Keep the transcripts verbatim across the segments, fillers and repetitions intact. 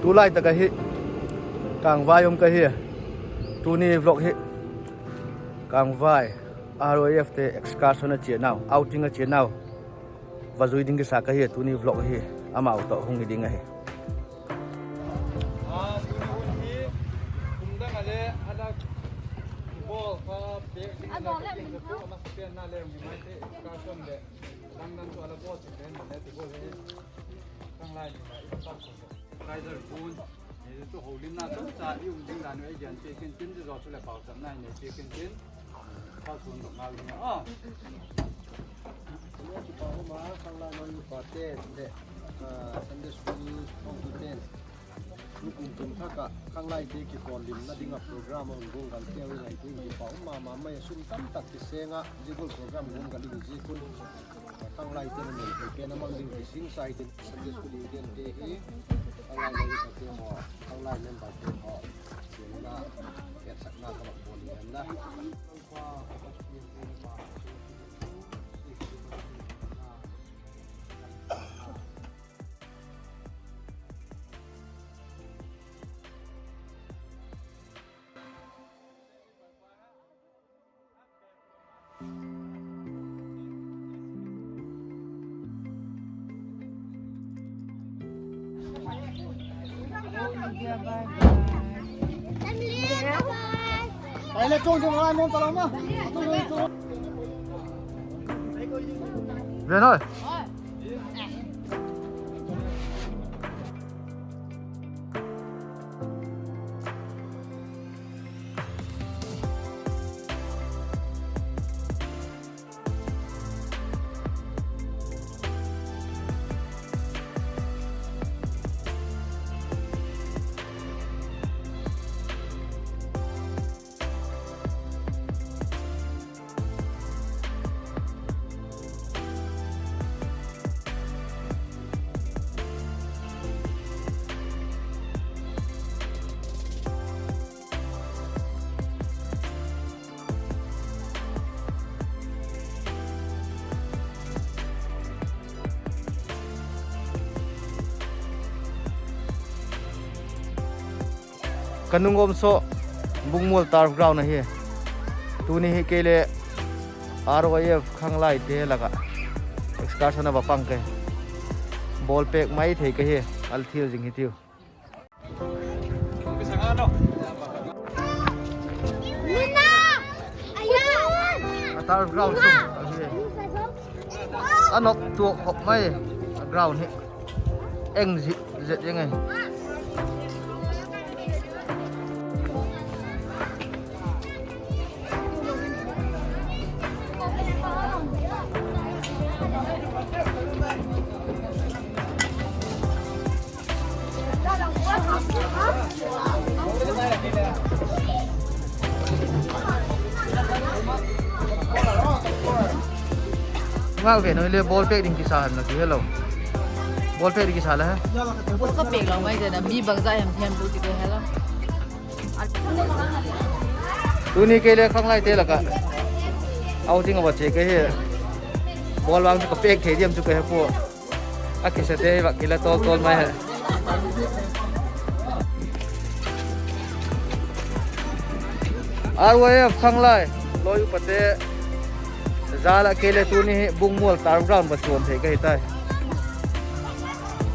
Tulai tak ahi, Kangvai um ka hi. Tuni vlog hi Kangvai R Y F te excursion a chia nau, outing a chia nau va zui ding kisa ka hi. Tuni vlog hi amau tawh hung hi ding ahi. Rider kun, chu holimna tamcha i um ding dan ei gen piak intin, zia zaw chu leh pauchapna i nei piak intin, pauchap ngal ding a. Khanglai loi upate leh Sunday school hotuten, tukum kum thak ah khanglaite kikawllimna ding ah program a hun guanggal teu i ngai ding kipak um ma ma mai a, sum tamtak kiseng ah zia gual program guanggal i hi ziak un, khanglaite na nei thei pen a mang ding kisingsa i tin. Sunday school i gente hi khanglai loi upate haw, khanglai memberte haw, siamna, etsakna ka bak bawl ding hen la. Ka nung um saw Bungmual Turf Ground ahi. Tuni hi kei le R Y F khanglaite lak ah excursion a va pang ka hi. Ball pêk mai thei ka hi, al thil zing hitiu. A turf ground chu ahi. A nop tuak khop mai a ground hi. Eng zet zet eng e. Ngal ve noi le ball pêk ding kisa hem na ti hello. Ball pêk ding kisa la he. Ball ka pêk lo mai zena mi bangza hem thiam tu ti ko hello. Tuni kei le khanglaite lak ah outing a va chia ka hi. Ball vang chu ka pêk thei diam chu ka he pua. A kisate hi va kila tawl tawl mai he. R Y F khanglai loi upate jal ah kei le tuni hi Bungmual Turf Ground va chuan thei ka hi tai.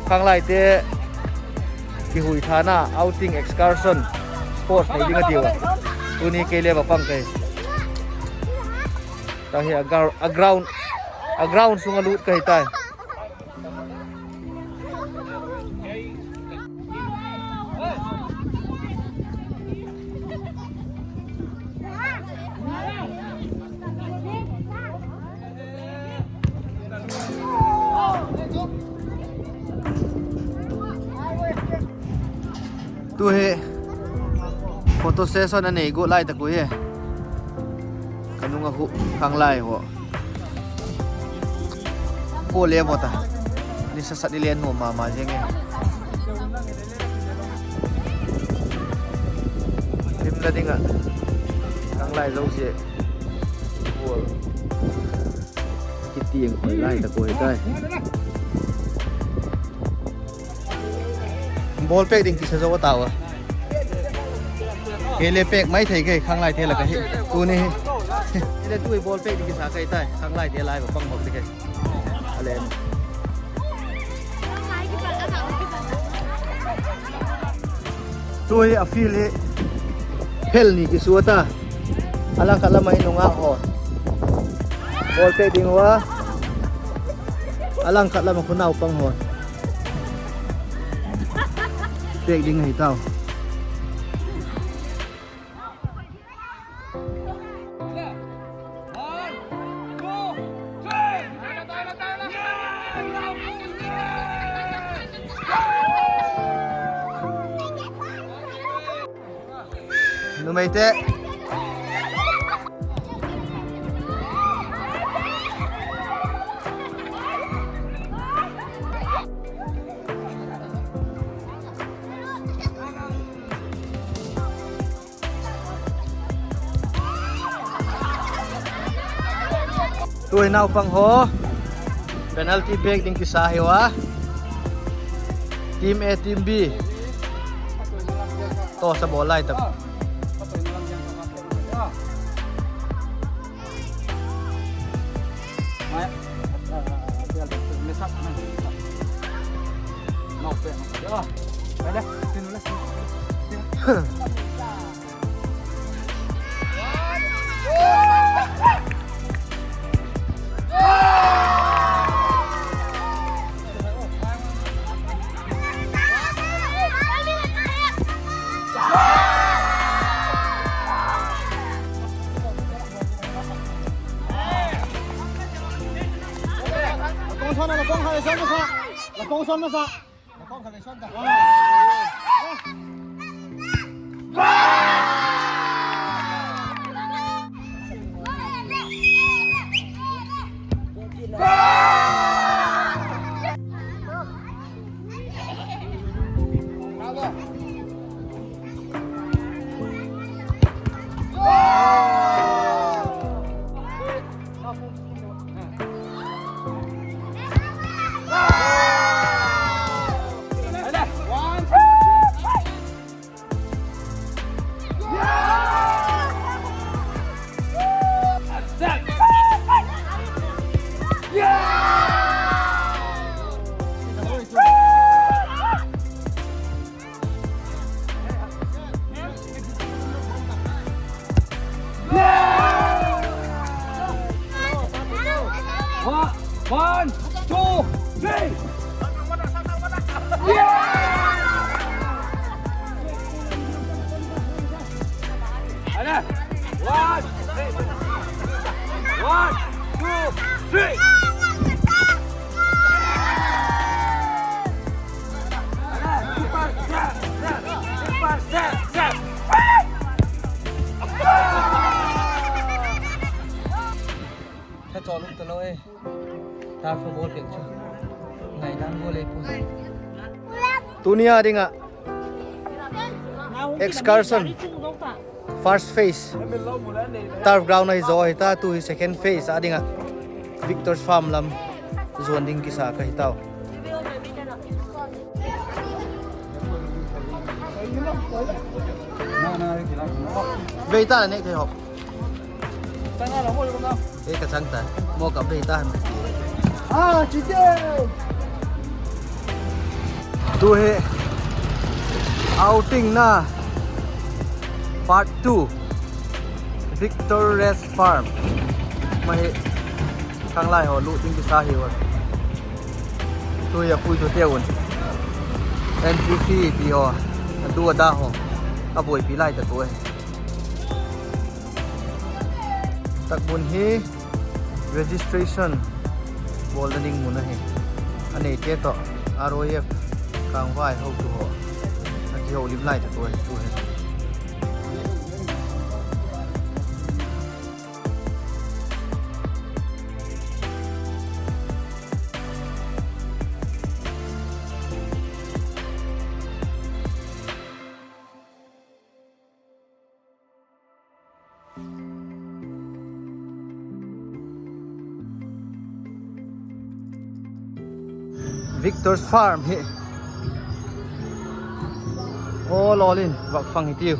Khanglaite kihui thana outing, excursion, sports nei ding a tiu a. Tuni kei le va pang ka hi. Ta hi a gr-, a ground, a ground sung a lut ka hi tai. Tu hi photo session a nei guat lai tak uh hi. Ka nung a hu khanglai haw. Kua le vot a. Ni sasat i le nuam ma ma zing e. Lim la ding ah khanglai zosia. Kua. Kitiang khoi lai tak uh hi tai. Ball pêk ding kisa zo a tau a. Kei le pêk mai thei kei, khanglaite lak ahi. Tuni hi. Kei le tu hi ball pêk ding kisa kei tai, khanglaite lai va pang mawk ding kei. A le. Tu hi a field hi phel ni kisuat a. A lang khat lam ah hi nungak haw ball pêk ding ua, a lang khat lam ah khu naupang haw pêk ding ahi tau. Numeite. Tu hi naupang haw penalty pêk ding kisa hi ua. Team A, Team B toss a bawl lai tak. One, two, three. One, one, two, three. Tuni a ding ah excursion first phase turf ground ahi zaw ahi ta, tu hi second phase a ding ah Victor's Farm lam zuan ding kisa ka hi tau. Vei ta la nek thei hop. Ei ka chang ta. Mo ka vei ta han. Tu hi outing na part two, Victor Rest Farm. Ma hi khanglai haw lut ding kisa hi ua. Tu hi a puitute un entry fee ti haw, a du a da haw a buaipi lai ta tu e. Tak mun hi registration bawlna ding mun ahi. A neite tawh R O F Kangvai hotu haw a kiholim lai ta tu e, tu hi. Victor's Farm hi Awl awl in vak fang hitiu.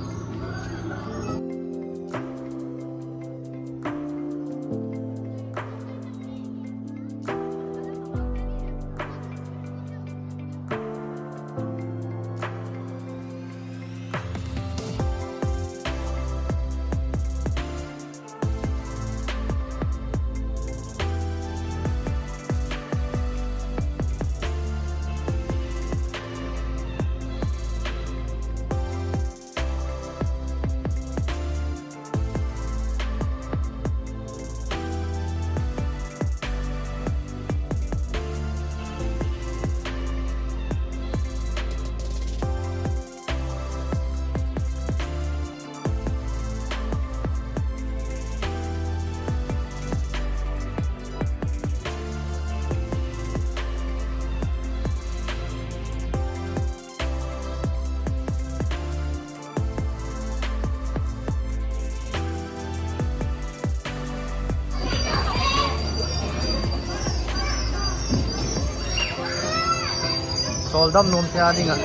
Chawldam nuamte â ding ah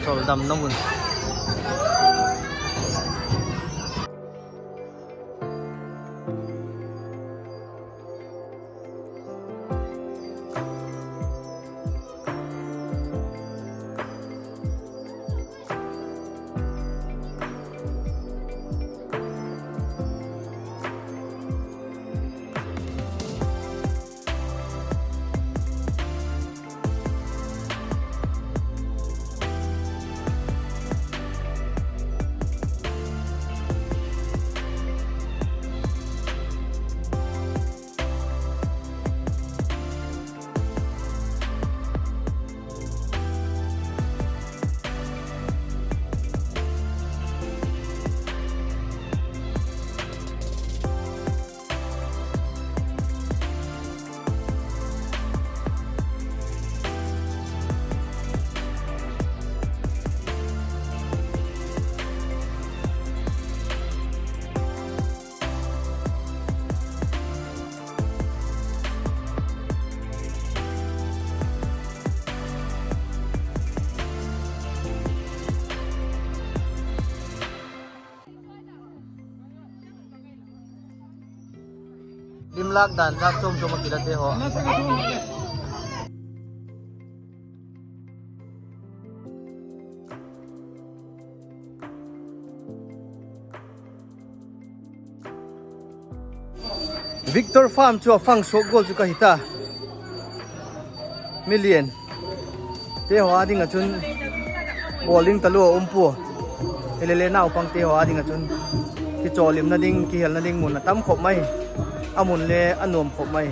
chawldamna mun. Limlâk dan jat chuam chuam a kilate haw. Victor Farm chu a fang suak gual chu ka hi ta. Mi liante haw â ding ah chun bawl ding talua um pua. Hilele naupangte haw â ding ah chun kichawlimna ding, kihelna ding mun a tam khop mai. A mun le a nuam khop mai.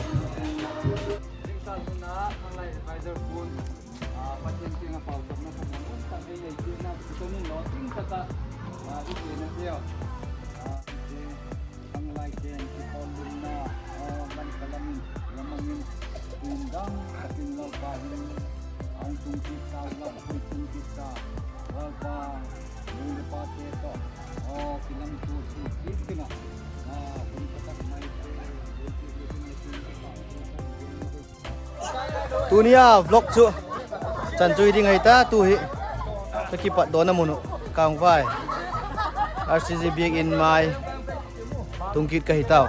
Pathian kiang ah pauchapna thamuan um tak ei nei chiana, i tun in lawting tak ah i chiana teu, khanglaite'n kipawlna, lam ka lam in, lam ang in, tun dang tak in Lalpa hin a hung tung kit ta, lam hung tung kit ta, Lalpa, nu le pate tawh, aw kilam tu si kit ding ah, hun ka tak mai te, Tuni a vlog chu chan chu hi ding ahi ta, tu hi ka kipat dawna mun uh Kangvai R C C biak in mai tung kit ka hi tau.